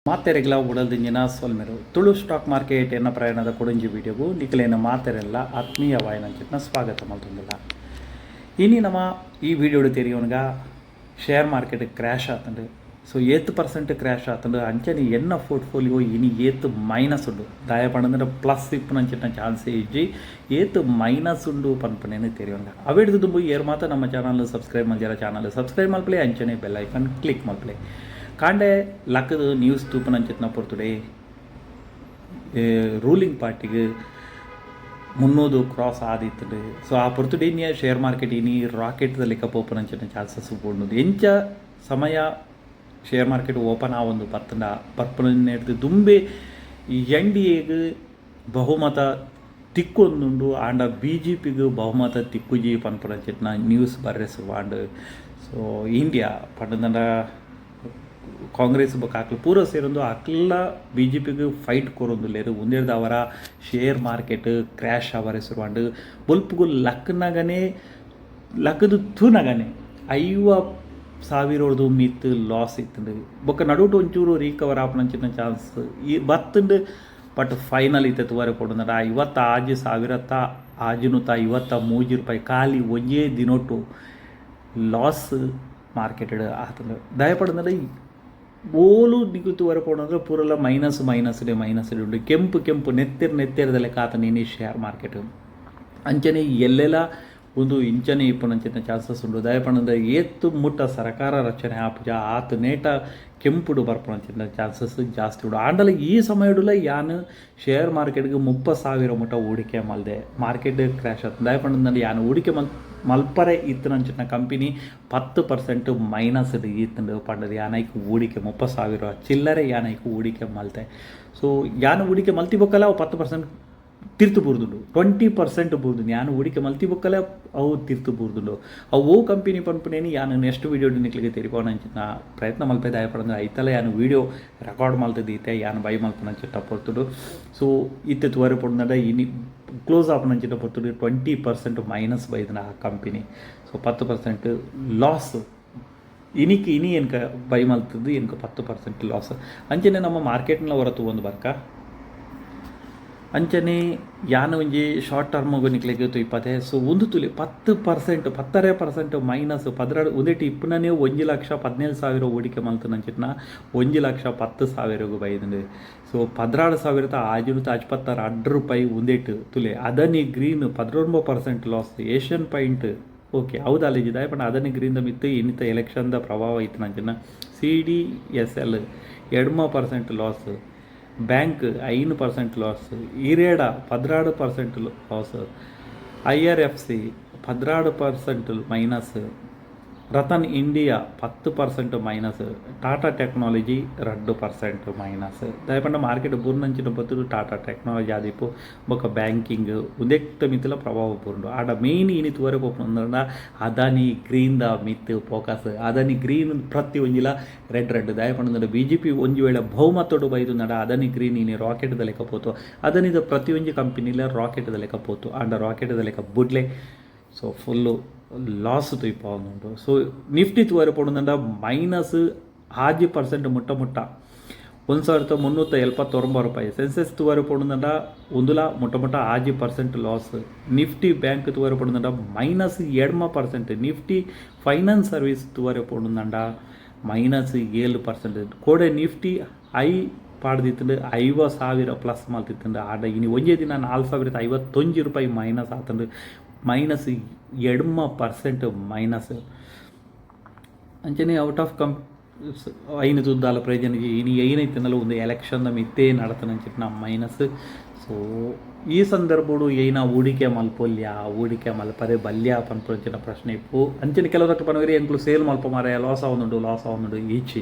ಮಾತೆರೆಗ್ಲ ಉಡಲ್ದಿಂಜಿನ ಸೊಲ್ಮೆಲು. Tulu stock market ಎನ್ನ ಪ್ರಯಾಣದ ಕುಡೊಂಜಿ ವಿಡಿಯೋಗು ನಿಕಲೇನ ಮಾತೆರೆಲ್ಲ ಆತ್ಮೀಯವಾಯಿನಂಚಿನ ಸ್ವಾಗತ ಮಲ್ತೊಂದುಲ್ಲ. ಇನಿ ನಮ್ಮ ಈ ವಿಡಿಯೋಡು ತೆರಿಯೋನ್ಗ ಶೇರ್ ಮಾರ್ಕೆಟ್ ಕ್ರ್ಯಾಶ್ ಆತಂಡು. ಸೊ ಏತ್ ಪರ್ಸೆಂಟ್ ಕ್ರ್ಯಾಶ್ ಆತಂಡು, ಅಂಚನೆ ಎನ್ನ ಪೋರ್ಟ್ಫೋಲಿಯೋ ಇನಿ ಏತ್ ಮೈನಸ್ ಉಂಡು, ದಾಯ ಪಂಡಂದ್ರೆ ಪ್ಲಸ್ ಇಪ್ಪುನಂಚಿನ ಚಾನ್ಸ್ ಇಜ್ಜಿ, ಏತ್ ಮೈನಸ್ ಉಂಡು ಪನ್ಪನೇನು ತೆರಿಯೋನ್ಗ. ಅವೆಡ್ದು ದುಂಬು ಏರ್ ಮಾತ ನಮ್ಮ ಚಾನಲ್ ಸಬ್ಸ್ಕ್ರೈಬ್ ಮಲ್ಜರ, ಚಾನಲ್ ಸಬ್ಸ್ಕ್ರೈಬ್ ಮಲ್ಪಲೆ, ಅಂಚನೆ ಬೆಲ್ ಐಕನ್ ಕ್ಲಿಕ್ ಮಲ್ಪಲೆ. ಕಾಂಡೆ ಲಕ್ಕದ ನ್ಯೂಸ್ ತೂಪುನಂಚಿನ ಪೊರ್ತುಡೆ ರೂಲಿಂಗ್ ಪಾರ್ಟಿಗೆ 300 ಕ್ರಾಸ್ ಆದಿತ್ತುಂಡು. ಸೊ ಆ ಪೊರ್ತುಡು ಇನಿ ಶೇರ್ ಮಾರ್ಕೆಟ್ ಇನಿ ರಾಕೆಟ್ ಲೆಕ್ಕ ಪೋಪುನಂಚಿನ ಚಾನ್ಸಸ್ ಉಂಡು. ಎಂಚ ಸಮಯ ಶೇರ್ ಮಾರ್ಕೆಟ್ ಓಪನ್ ಆವೊಂದು ಬತ್ತಂಡ ಬರ್ಪುನ ದುಂಬೆ ಎನ್ ಡಿ ಎಗ್ ಬಹುಮತ ತಿಕ್ಕೊಂದುಂಡು, ಆಂಡ ಬಿಜೆಪಿಗ್ ಬಹುಮತ ತಿಕ್ಕುಜಿ ಪನ್ಪುನಂಚಿನ ನ್ಯೂಸ್ ಬರ್ರೆ ಶುರುವಾಂಡ್. ಸೊ ಇಂಡಿಯಾ ಪಂಡಂಡ ಕಾಂಗ್ರೆಸ್ ಬೊಕ್ಕ ಅಕ್ಲು ಪೂರ ಸೇರೊಂದು ಅಕ್ಲ ಬಿಜೆಪಿಗ್ ಫೈಟ್ ಕೊರೊಂದುಲ್ಲೆರ್. ಉಂದೆರ್ದಾವರ ಶೇರ್ ಮಾರ್ಕೆಟ್ ಕ್ರ್ಯಾಶ್ ಆವರೆ ಶುರುವಾಂಡ್. ಬೊಲ್ಪುಗು ಲಕ್ನಗನೆ, ಲಕ್ಕದು ತೂನಗನೆ 50,000ರ್ದು ಮಿತ್ತ್ ಲಾಸ್ ಇತ್ತುಂಡು. ಬೊಕ್ಕ ನಡುಟು ಒಂಚೂರು ರೀಕವರ್ ಆಪುನಂಚಿನ ಚಾನ್ಸ್ ಈ ಬತ್ತುಂಡು. ಬಟ್ ಫೈನಲ್ ಇತ್ತೆ ತೂವರೆ ಪೋಡುಂಡ 56,653 ರೂಪಾಯಿ ಖಾಲಿ ಒಂಜೇ ದಿನೊಟ್ಟು ಲಾಸ್ ಮಾರ್ಕೆಟೆಡ್ ಆತುಂಡು. ದಯಪಡಂದ್ರೆ ಓಲು ನಿಕುಲು ತೂವರೆ ಪೋಡಂದ್ರೆ ಪೂರಲ ಮೈನಸ್, ಮೈನಸ್, ಮೈನಸ್ ಉಂಡು. ಕೆಂಪು ಕೆಂಪು, ನೆತ್ತೆರ್ ನೆತ್ತೆರ್ದ ಲೆಕ್ಕ ಆತಂಡು ಇನಿ ಶೇರ್ ಮಾರ್ಕೆಟ್. ಅಂಚನೆ ಎಲ್ಲೆಲ ಒಂದು ಇಂಚನೆ ಇಪ್ಪುನಂಚಿನ ಚಾನ್ಸಸ್ ಉಂಡು. ದಯಪಂಡ ಏತ್ ಮುಟ್ಟ ಸರಕಾರ ರಚನೆ ಆಪುಜ, ಆತ್ ನೇಟ ಕೆಂಪುಡು ಬರ್ಪುನಂಚಿನ ಚಾನ್ಸಸ್ ಜಾಸ್ತಿ ಉಂಡು. ಆಂಡಲ ಈ ಸಮಯಡುಲ ಯಾನ್ ಶೇರ್ ಮಾರ್ಕೆಟ್ಗೆ 30,000 ಮುಟ್ಟ ಹೂಡಿಕೆ ಮಲ್ದೆ. ಮಾರ್ಕೆಟ್ ಕ್ರ್ಯಾಶ್ ಆತು. ದಯಪಂಡ ಯಾನ್ ಹೂಡಿಕೆ ಮಲ್ಪರೆ ಇತ್ತಿನಂಚಿನ ಕಂಪನಿ 10% ಮೈನಸ್ ಇತ್ತುಂಡು ಪಂಡದು ಯಾನೈಕ್ ಹೂಡಿಕೆ 30,000 ಚಿಲ್ಲರೆ ಯಾನೈಕ್ ಹೂಡಿಕೆ ಮಲ್ತೆ. ಸೊ ಯಾನ್ ಹೂಡಿಕೆ ಮಲ್ತಿ ಬೊಕ್ಕಲ ಅವು 10% ತಿರ್ತು ಬೂರ್ದುಂಡು, 20% ಬೂರ್ದುಂಡು. ಯಾನ್ ಹೂಡಿಕೆ ಮಲ್ತಿ ಬೊಕ್ಕಲೆ ಅವು ತಿರ್ತು ಬೂರ್ದುಂಡು. ಅವು ಓ ಕಂಪನಿ ಪನ್ಪುನೇನಿ ಯಾನ್ ನೆಕ್ಸ್ಟ್ ವೀಡಿಯೋ ನಿಕ್ಲಿಗೆ ತೆರಿಪಾವನಂಚಿನ ಪ್ರಯತ್ನ ಮಲ್ಪೆ. ದಯಪಡಂದ್ರೆ ಐತಲ ಯಾನ್ ವೀಡಿಯೋ ರೆಕಾರ್ಡ್ ಮಲ್ತದೀತೆ ಯಾನ್ ಬೈ ಮಲ್ಪುನಂಚಿನ ಪೊರ್ತುಡು. ಸೊ ಇತ್ತೆ ತೂವರೆ ಪೋಡುಂಡ ಇನಿ ಕ್ಲೋಸ್ ಆಪುನಂಚಿನ ಪೊರ್ತುಡು 20% ಮೈನಸ್ ಬೈದಿನ ಆ ಕಂಪನಿ. ಸೊ 10% ಲಾಸ್ ಇನಿಕ್. ಇನಿ ಎನ್ಕ ಬೈ ಮಲ್ತದ್ದು ಎನ್ಕ 10% ಲಾಸ್. ಅಂಚನೆ ನಮ್ಮ ಮಾರ್ಕೆಟ್ನ ಹೊರತು ಒಂದು ಬರ್ಕ. ಅಂಚನೆ ಯಾನ್ ಒಂಜಿ ಶಾರ್ಟ್ ಟರ್ಮ್ ನಿಕ್ಲೆಗ್ ತೂಯಿಪತೆ. ಸೊ ಒಂದು ತುಲಿ 10%, 10.5% ಮೈನಸ್. 12 ಉಂದೆಟ್ ಇಪ್ಪುನನೇ 1,17,000 ಹೂಡಿಕೆ ಮಲ್ತನಂಚಿನ 1,10,000ಗ್ ಬೈದುಂಡು. ಸೊ 16,662 ರೂಪಾಯಿ ಉಂದೆಟ್ ತುಲೆ. Adani green 19% loss. Asian paint okay, ಹೌದು ಅಲ್ಲಿದ್ದ ಪಂಡ ಅದನಿ ಗ್ರೀನ್ ಮಿತ್ತು ಇನ್ನಿತ ಎಲೆಕ್ಷನ್ದ ಪ್ರಭಾವ ಇತ್ತು. CDSL 8% loss, bank 5% loss, IREDA 12% loss, IRFC 12% minus, Ratan India 10% minus, Tata technology 2% minus. ದಯಪಂಡ ಮಾರ್ಕೆಟ್ ಬೂರ್ನಂಚಿನ ಬತ್ತುಡು ಟಾಟಾ ಟೆಕ್ನಾಲಜಿ ಆದಿಪ್ಪು ಬೊಕ್ಕ ಬ್ಯಾಂಕಿಂಗ್ ಉಂದೆಕ್ತ ಮಿತ್ತಲ ಪ್ರಭಾವ ಪೂರ್ಂಡು. ಆಡ ಮೇನ್ ಇನಿ ತೂವರೆ ಪೋಪುಂಡ ಅದಾನಿ ಗ್ರೀನ್ the ಮಿತ್ ಫೋಕಸ್. ಅದಾನಿ ಗ್ರೀನ್ ಪ್ರತಿ ಒಂಜಿಲ ರೆಡ್ ರೆಡ್. ದಯಪಂಡ ಬಿಜೆಪಿ ಒಂಜಿ ವೇಳೆ ಬಹುಮತೊಡು ಬೈದು ನಡ ಅದಾನಿ ಗ್ರೀನ್ ಇನಿ ರಾಕೆಟ್ ದ ಲೆಕ್ಕ ಪೋತು. ಅದನಿದ ಪ್ರತಿಯೊಂಜಿ ಕಂಪನಿಲ ರಾಕೆಟ್ ದ ಲೆಕ್ಕ ಪೋತು. ಆಂಡ ರಾಕೆಟ್ ದ ಲೆಕ್ಕ ಬುಡ್ಲೆ. ಸೊ ಫುಲ್ಲು ಲಾಸ್ ತೂಯಿಪಾವೊಂದುಂಡು. ಸೊ ನಿಫ್ಟಿ ತೂವರೆ ಪೋಡುಂಡ ಮೈನಸ್ 6% ಮುಟ್ಟ ಮುಟ್ಟ, 1379 ರೂಪಾಯಿ. ಸೆನ್ಸೆಕ್ಸ್ ತೂವರೆ ಪೋಡುಂಡ ಒಂದುಲ ಮುಟ್ಟ ಮುಟ್ಟ 6% ಲಾಸ್. ನಿಫ್ಟಿ ಬ್ಯಾಂಕ್ ತೂವರೆ ಪೋಡುಂಡ ಮೈನಸ್ 8%. ನಿಫ್ಟಿ ಫೈನಾನ್ಸ್ ಸರ್ವಿಸ್ ತೂವರೆ ಪೋಡುಂಡ ಮೈನಸ್ 7%. ಕೋಡೆ ನಿಫ್ಟಿ I ಪಾಡ್ದಿತ್ತುಂಡು, 50,000 ಪ್ಲಸ್ ಮಲ್ತಿತ್ತುಂಡು. ಆಡ ಇನಿ ಒಂಜೇ ದಿನ 4,051 ರೂಪಾಯಿ ಮೈನಸ್ ಆತಂಡು, ಮೈನಸ್ 8% ಮೈನಸ್. ಅಂಚನೆ ಔಟ್ ಆಫ್ ಕಂ ಐನ ತುದ್ದಾಲ ಪ್ರಯೋಜನ. ಇನಿ ಐನೈತಿನಲ್ಲ ಒಂದು ಎಲೆಕ್ಷನ್ ಮಿತ್ತೇ ನಡತನಂಚಿನ ಮೈನಸ್. ಸೊ ಈ ಸಂದರ್ಭಡು ಏನ ಹೂಡಿಕೆ ಮಲ್ಪೊಲ್ಯ, ಹೂಡಿಕೆ ಮಲ್ಪರೆ ಬಲ್ಯ ಪನ್ಪುನಂಚಿನ ಪ್ರಶ್ನೆ ಇಪ್ಪು. ಅಂಚನೆ ಕೆಲವರಕ್ಕೆ ಪನವೇರಿ, ಎಂಕ್ಲು ಸೇಲ್ ಮಲ್ಪ ಮಾರಾಯ, ಲಾಸ್ ಆವೊಂದುಂಡು, ಲಾಸ್ ಆವೊಂದುಂಡು. ಈಚಿ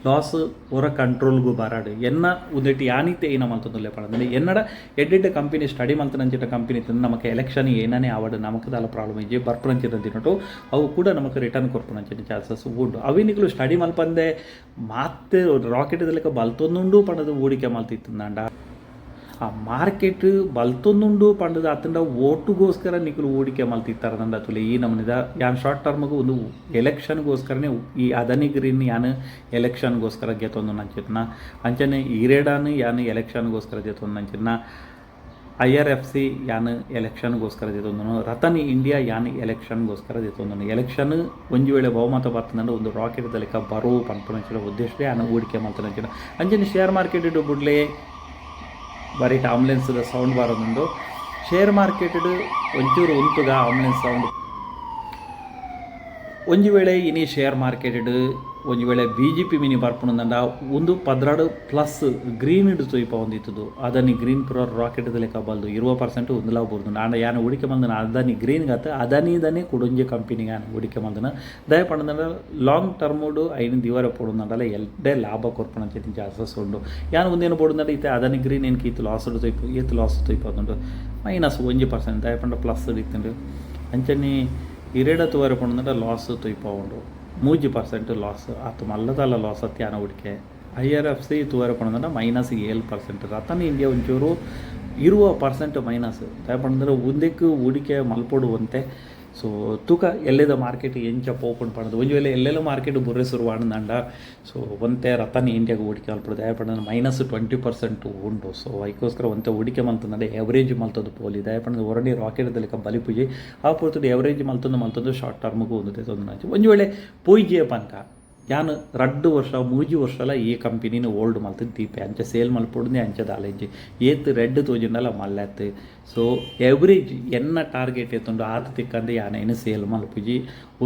ಲಾಸ್ ಒರ ಕಂಟ್ರೋಲ್ಗು ಬರಾಡು. ಎನ್ನ ಉಂದೆಟ್ ಯಾನಿತೆ ಏನ ಮಲ್ತೊಂದುಲ್ಲೆ ಪಂಡ, ಎನ್ನಡ ಎಡ್ಡೆಡ್ಡೆ ಕಂಪನಿ ಸ್ಟಡಿ ಮಲ್ತನಂಚಿನ ಕಂಪನಿ ಇತ್ತು. ನಮಕ್ ಎಲೆಕ್ಷನ್ ಏನನೇ ಆವಡು ನಮಕ್ ದಾಲ ಪ್ರಾಬ್ಲಮ್ ಇಜ್ಜಿ. ಬರ್ಪುನಂಚಿನ ದಿನಟು ಅವು ಕೂಡ ನಮಕ್ ರಿಟರ್ನ್ ಕೊರ್ಪುನಂಚಿನ ಚಾನ್ಸಸ್ ಉಂಡು. ಅವಿ ನಿಕುಲು ಸ್ಟಡಿ ಮಲ್ಪಂದೆ ಮಾತೆ ರಾಕೆಟ್ ಲೆಕ್ಕ ಬಲ್ತೊಂದುಂಡು ಪಂಡದು ಹೂಡಿಕೆ ಮಲ್ತಿತ್ತುಂದಾಂಡ ಆ ಮಾರ್ಕೆಟ್ ಬಲ್ತೊಂದುಂಡು ಪಂಡದ ಅತ್ತಂಡ ಓಟುಗೋಸ್ಕರ ನಿಕುಲು ಹೂಡಿಕೆ ಮಲ್ತಿತ್ತಾರದಂಡ ತುಲೆ. ಈ ನಮೂನಿದ ಯಾನ್ ಶಾರ್ಟ್ ಟರ್ಮ್ಗೆ ಒಂದು ಎಲೆಕ್ಷನ್ಗೋಸ್ಕರನೇ ಈ ಅದಾನಿ ಗ್ರೀನ್ ಯಾನ್ ಎಲೆಕ್ಷನ್ಗೋಸ್ಕರ ಗೆತೊಂದು ನಂಚಿತ್ನ. ಅಂಚನೆ ಇರೇಡಾನ್ ಯಾನ್ ಎಲೆಕ್ಷನ್ಗೋಸ್ಕರ ಗೆತೊಂದು ನಂಚಿತ್ನ. ಐಆರ್ಎಫ್ಸಿ ಯಾನ್ ಎಲೆಕ್ಷನ್ಗೋಸ್ಕರ ದೆತೊಂದುನು. ರತನ್ ಇಂಡಿಯಾ ಯಾನ್ ಎಲೆಕ್ಷನ್ಗೋಸ್ಕರ ದೆತೊಂದುನು. ಎಲೆಕ್ಷನ್ ಒಂಜಿ ವೇಳೆ ಬಹುಮತ ಬತ್ತಂಡ ಒಂದು ರಾಕೆಟ್ ದ ಲೆಕ್ಕ ಬರು ಪನ್ಪುನಂಚಿನ ಉದ್ದೇಶಡೆ ಯಾನ್ ಹೂಡಿಕೆ ಮಲ್ತನಂಚಿನ. ಅಂಚನೆ ಶೇರ್ ಮಾರ್ಕೆಟ್ ಬುಡ್ಲೆ, ಬರಿಟ್ ಆಂಬುಲೆನ್ಸ್ ದ ಸೌಂಡ್ ಬರೊಂದುಂಡು. ಶೇರ್ ಮಾರ್ಕೆಟ್ ಒಂಚೂರು ಉಂತುಗ, ಆಂಬುಲೆನ್ಸ್ ಸೌಂಡ್. ಒಂಜಿ ವೇಳೆ ಇನಿ ಶೇರ್ ಮಾರ್ಕೆಟ್ ಒಂಜಿ ವೇಳೆ ಬಿಜೆಪಿ ಮಿನಿ ಬರ್ಪುನಂಡ, ಒಂದು 12 ಪ್ಲಸ್ ಗ್ರೀನ್ ತೋಯಿಪವೊಂದಿತ್ತುದು. ಅದಾನಿ ಗ್ರೀನ್ ಪೂರ ರಾಕೆಟ್ ದ ಲೆಕ್ಕ ಬಲ್ದು 20% ಉಂದುಲಾ ಬೂರ್ದುಂಡು. ಆಂಡ ಯಾನ್ ಹೂಡಿಕೆ ಮಲ್ದಿನ ಅದಾನಿ ಗ್ರೀನ್ ಗತ್ ಅದಾನಿದನೇ ಕುಡೊಂಜಿ ಕಂಪನಿಗೆ ಯಾನ್ ಹೂಡಿಕೆ ಮಲ್ದಿನ. ದಾಯೆ ಪಂಡಂಡ ಲಾಂಗ್ ಟರ್ಮುಡು ಐನ್ ದಿವರ ಪೋಡುಂಡಲ ಎಡ್ಡೆ ಲಾಭ ಕೊರ್ಪುನಂಚಿನ ಚಾನ್ಸಸ್ ಉಂಡು. ಯಾನ್ ಉಂದೇನು ಬೋಡುಂಡ ಇತ್ತೆ ಅದಾನಿ ಗ್ರೀನ್ ಎನ್ಕ್ ಈತ್ ಲಾಸ್ ತೋಯ್ಪು, ಏತ್ ಲಾಸ್ ತೋಯ್ಪದುಂಡು? ಮೈನಸ್ 1%. ದಾಯೆ ಪಂಡ ಪ್ಲಸ್ ಇತ್ತುಂಡು. ಅಂಚನೆ ಇರೇಡ ತೂವರೆ ಪೋಂಡ ಲಾಸ್ ತೋಯ್ಪಾವುಂಡು, 3% ಲಾಸ್. ಆತು ಮಲ್ಲದಲ್ಲ ಲಾಸ್ ಅತ್ಯಾನ ಹೂಡಿಕೆ. ಐಆರ್ಎಫ್ಸಿ ತೂವರೆ ಪೋಂಡ ಮೈನಸ್ 7%. ರತನ್ ಇಂಡಿಯಾ ಒಂಚೂರು 20% ಮೈನಸ್. ದಾಯೆ ಪಂಡಂದ್ರೆ ಉಂದೆಕ್ ಹೂಡಿಕೆ ಮಲ್ಪೊಡು ಒಂತೆ. ಸೊ ತೂಕ ಎಲ್ಲೆದ ಮಾರ್ಕೆಟ್ ಎಂಚ ಪೋಪುಂಡು ಪಂಡದು. ಒಂಜಿ ವೇಳೆ ಎಲ್ಲೆಲ್ಲ ಮಾರ್ಕೆಟ್ ಬುರ್ರೆ ಶುರುವಾಂಡ, ಸೊ ಒಂತೆ ರತನ್ ಇಂಡಿಯಾಗೆ ಹೂಡಿಕೆ ಮಲ್ಪೊಡು. ದಾಯೆ ಪಂಡ ಮೈನಸ್ 20% ಉಂಡು. ಸೊ ಐಕೋಸ್ಕರ ಒಂತೆ ಹೂಡಿಕೆ ಮಲ್ತಂದ್ರೆ ಎವರೇಜ್ ಮಲ್ತೊಂದು ಪೋಲಿ. ದಾಯೆ ಪಂಡ ಒರಡಿ ರಾಕೆಟ್ ಲೆಕ್ಕ ಬಲಿಪುಜಿ. ಆ ಪೊರ್ತುಡು ಎವರೇಜ್ ಮಲ್ತೊಂದು ಮಲ್ತೊಂದು ಶಾರ್ಟ್ ಟರ್ಮ್ಗೂ ಒಂದು ದೆತೊಂದು, ಒಂಜಿ ವೇಳೆ ಪೋಯಿಜೆ ಪನ್ಕ, ಯಾನ್ 2 ವರ್ಷ 3 ವರ್ಷಲ ಈ ಕಂಪನಿನ ಹೋಲ್ಡ್ ಮಲ್ತು ದೀಪೆ. ಅಂಚ ಸೇಲ್ ಮಲ್ಪೊಡುಂದೆ ಅಂಚ ದಾಲ ಇಜ್ಜಿ. ಏತ್ ರೆಡ್ ತೋಜಿಂಡಲ ಮಲ್ಲೆತ್. ಸೊ ಎವರೇಜ್ ಎನ್ನ ಟಾರ್ಗೆಟ್ ಏತುಂಡು ಆತ್ ತಿಕ್ಕಂದೆ ಯಾನ್ ಐನ್ ಸೇಲ್ ಮಲ್ಪುಜಿ.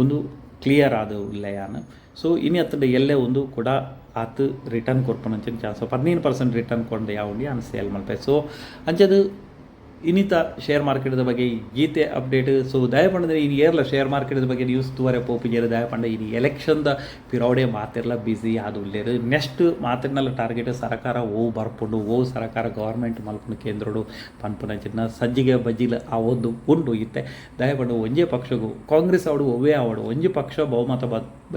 ಒಂದು ಕ್ಲಿಯರ್ ಆದ ಉಲ್ಲೆ ಯಾನ್. ಸೊ ಇನಿ ಅತ್ತಂಡ ಎಲ್ಲೆ ಒಂದು ಕೂಡ ಆತ್ ರಿಟರ್ನ್ ಕೊರ್ಪುನಂಚಿನ ಚಾನ್ಸ್, 15% ರಿಟರ್ನ್ ಕೊಂಡೆ ಯಾವುಂಡು ಯಾನ್ ಸೇಲ್ ಮಲ್ಪೆ. ಸೊ ಅಂಚದು ಇನ್ನಿತ ಶೇರ್ ಮಾರ್ಕೆಟ್ದ ಬಗ್ಗೆ ಗೀತೆ ಅಪ್ಡೇಟ್. ಸೊ ದಯ ಪಂಡಂದ್ರೆ ಇನಿ ಏರ್ಲ ಶೇರ್ ಮಾರ್ಕೆಟ್ದ ಬಗ್ಗೆ ನ್ಯೂಸ್ ತೂವರೆ ಪೋಪುಜೆರ್. ದಯ ಪಂಡ ಇನಿ ಎಲೆಕ್ಷನ್ದ ಪಿರವಡೆ ಮಾತೆರ್ಲ ಬ್ಯುಸಿ ಆದ್ ಉಲ್ಲೆರ್. ನೆಕ್ಸ್ಟ್ ಮಾತೆರ್ನಲ ಟಾರ್ಗೆಟ್ ಸರಕಾರ ಓವು ಬರ್ಪುಂಡು, ಓವು ಸರಕಾರ ಗೌರ್ಮೆಂಟ್ ಮಲ್ಪುಂಡು ಕೇಂದ್ರಡು ಪನ್ಪುನಂಚಿನ ಸಜ್ಜಿಗೆ ಬಜ್ಜಿಲ್ ಆ ಒಂದು ಉಂಡು ಇತ್ತೆ. ದಯ ಪಂಡ ಒಂಜೇ ಪಕ್ಷಗೂ ಕಾಂಗ್ರೆಸ್ ಆವಡು ಒವ್ವೇ ಆವಡು ಒಂಜಿ ಪಕ್ಷ ಬಹುಮತ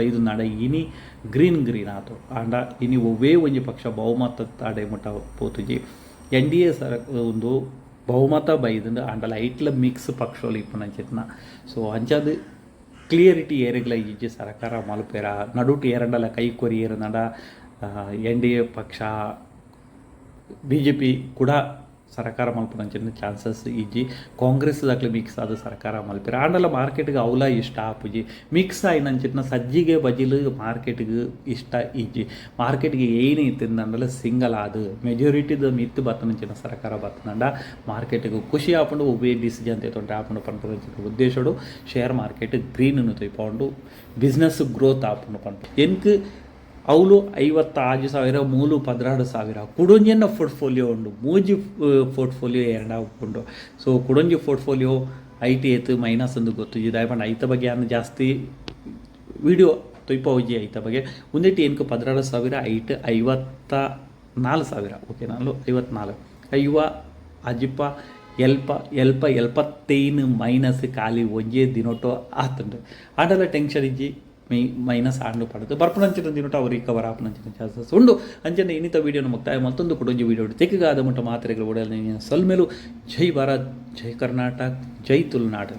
ಬೈದು ನಾಡ ಇನಿ ಗ್ರೀನ್ ಗ್ರೀನ್ ಆತು. ಆಂಡ ಇನಿ ಒವ್ವೇ ಒಂಜಿ ಪಕ್ಷ ಬಹುಮತ ತಾಡೆ ಮುಟ್ಟ ಪೋತುಜಿ. ಎನ್ಡಿಎ ಸರ ಒಂದು ಬಹುಮತ ಬೈದುಂಡು. ಆಂಡಲ ಐಟ್ಲ ಮಿಕ್ಸ್ ಪಕ್ಷಲು ಇಪ್ಪುನಂಚಿತ್ನ. ಸೊ ಅಂಚಾದ್ ಕ್ಲಿಯರಿಟಿ ಏರೆಗ್ಲ ಇಜ್ಜಿ. ಸರಕಾರ ಮಲ್ಪೆರ ನಡುಟು ಏರಂಡಲ ಕೈ ಕೊರಿಯೆರ್ ನಡ ಎನ್ಡಿಎ ಪಕ್ಷ ಬಿಜೆಪಿ ಕೂಡ ಸರಕಾರ ಮಲ್ಪುನಂಚಿನ ಚಾನ್ಸಸ್ ಇಜ್ಜಿ. ಕಾಂಗ್ರೆಸ್ ದಾಕ್ಲೆ ಮಿಕ್ಸ್ ಆದ ಸರಕಾರ ಮಲ್ಪೆರ್. ಆಂಡಲ ಮಾರ್ಕೆಟ್ಗೆ ಅವಲ ಇಷ್ಟ ಆಪುಜಿ. ಮಿಕ್ಸ್ ಆಯಿನಂಚಿನ ಸಜ್ಜಿಗೆ ಬಜಿಲು ಮಾರ್ಕೆಟ್ಗೆ ಇಷ್ಟ ಇಜ್ಜಿ. ಮಾರ್ಕೆಟ್ಗೆ ಏನೇ ಇತ್ತಿಂದಂಡಲ ಸಿಂಗಲ್ ಆದ್ ಮೆಜಾರಿಟಿದ ಮಿತ್ತ್ ಬತ್ತನಂಚಿನ ಸರಕಾರ ಬತ್ತನಂಡ ಮಾರ್ಕೆಟ್ಗೆ ಖುಷಿ ಆಪುಂಡು, ಒವ್ವೇ ಡಿಸಿಷನ್ ತೇತೊಂಡ್ರೆ ಆಪುಂಡು ಪನ್ಪುನಂಚಿನ ಉದ್ದೇಶಡು ಶೇರ್ ಮಾರ್ಕೆಟ್ ಗ್ರೀನ್ ತೋಯ್ಪೌಂಡು, ಬಿಸ್ನೆಸ್ ಗ್ರೋತ್ ಆಪುಂಡು ಪನ್ಪ. ಎನ್ಕ್ ಅವುಲು 56,000, ಮೂಲು 12,000. ಕುಡೊಂಜೆನ್ನ ಪೋರ್ಟ್ಫೋಲಿಯೋ ಉಂಡು, ಮೂಜಿ ಪೋರ್ಟ್ಫೋಲಿಯೋ ಎರಡ ಉಂಡು. ಸೊ ಕುಡೊಂಜಿ ಪೋರ್ಟ್ಫೋಲಿಯೋ ಐಟಿ ಏತ್ ಮೈನಸ್ ಅಂದು ಗೊತ್ತುಜಿ. ದಾಯೆ ಪಂಡ ಐತ ಬಗ್ಗೆ ಯಾನ್ ಜಾಸ್ತಿ ವೀಡಿಯೋ ತೊಯ್ಪ ಹೋಜಿ ಐತ ಬಗ್ಗೆ. ಉಂದೆಟ್ ಎನ್ಕ್ 12,000, ಐಟ್ 54,000. ಓಕೆ, ನಾನು 54 ಐವ ಅಜಿಪ ಎಲ್ಪ ಎಲ್ಪ ಎಲ್ಪತ್ತೈನ್ ಮೈನಸ್ ಖಾಲಿ ಒಂಜೇ ದಿನೊಟು ಆತುಂಡು. ಆಂಡಲ ಟೆನ್ಷನ್ ಇಜ್ಜಿ. ಮೈನಸ್ ಆಂಡು ಪಡದು ಬರ್ಪುನಂಚಿನ ದಿನೊಟು ಅವು ರಿಕವರ್ ಆಪುನಂಚಿನ ಚಾನ್ಸಸ್ ಉಂಡು. ಅಂಚನೆ ಇನ್ನಿತ ವೀಡಿಯೋನ ಮುಕ್ತಾಯ ಮತ್ತೊಂದು ಕುಡೊಂಜಿ ವೀಡಿಯೋ ತೆಕ್ಕಾದ ಮುಟ್ಟ ಮಾತ್ರೆಗಳು ಒಡಲ್ ಸೊಲ್ಮೆಲು. ಜೈ ಭಾರತ್, ಜೈ ಕರ್ನಾಟಕ, ಜೈ ತುಳುನಾಡು.